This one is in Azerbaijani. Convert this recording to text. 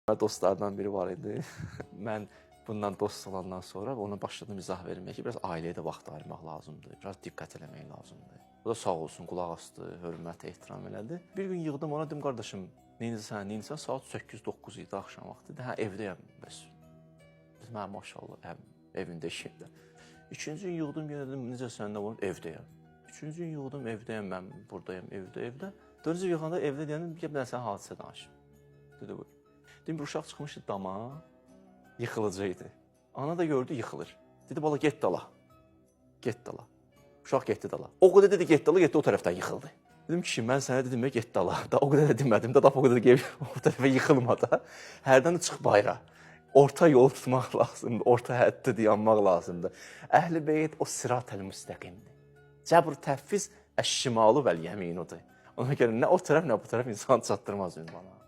Dostlardan biri var idi. Mən bundan dost olandan sonra ona başladım izah verməyə ki, biraz ailəyə də vaxt ayırmaq lazımdır, biraz diqqət eləmək lazımdır. O da sağ olsun, qulaq asdı, hörmət, ehtiram elədi. Bir gün yığdım ona, dedim qardaşım, neynirsən, neynirsən? Saat 8-9 idi axşam vaxtı. Dedi, hə evdəyəm bəs. Dedim, hə maşallah, hə evində işimdə. İkinci gün yığdım, yenə dedim, necəsən, nə var? Evdəyəm. Üçüncü gün yığdım, evdəyəm, mən buradayım, evdə, evdə. Dördüncü yığanda evdə deyəndə gəl bir dənə sənə hadisə danışım. Dedi, buyur. Dedim, bir uşaq çıxmışdı dama, yıxılacaqdı. Ana da gördü, yıxılır. Dedi, bala, get dala. Get dala. Uşaq getdi dala. O qədər dedi, get dala, getdi o tərəfdən yıxıldı. Dedim kişi, mən sənə dedim, get dala. Da o qədər də demədim də, da o qədər də gəlib o tərəfə yıxılma da. Hərdən də çıx bayıra. Orta yol tutmaq lazımdır, orta həddə dayanmaq lazımdır. Əhl-i beyt o sirat-əl müstəqimdir. Cəbr təfviz əş-şimalu vəl yəminudur. Ona görə nə o tərəf, nə bu tərəf insan çatdırmaz ünvana.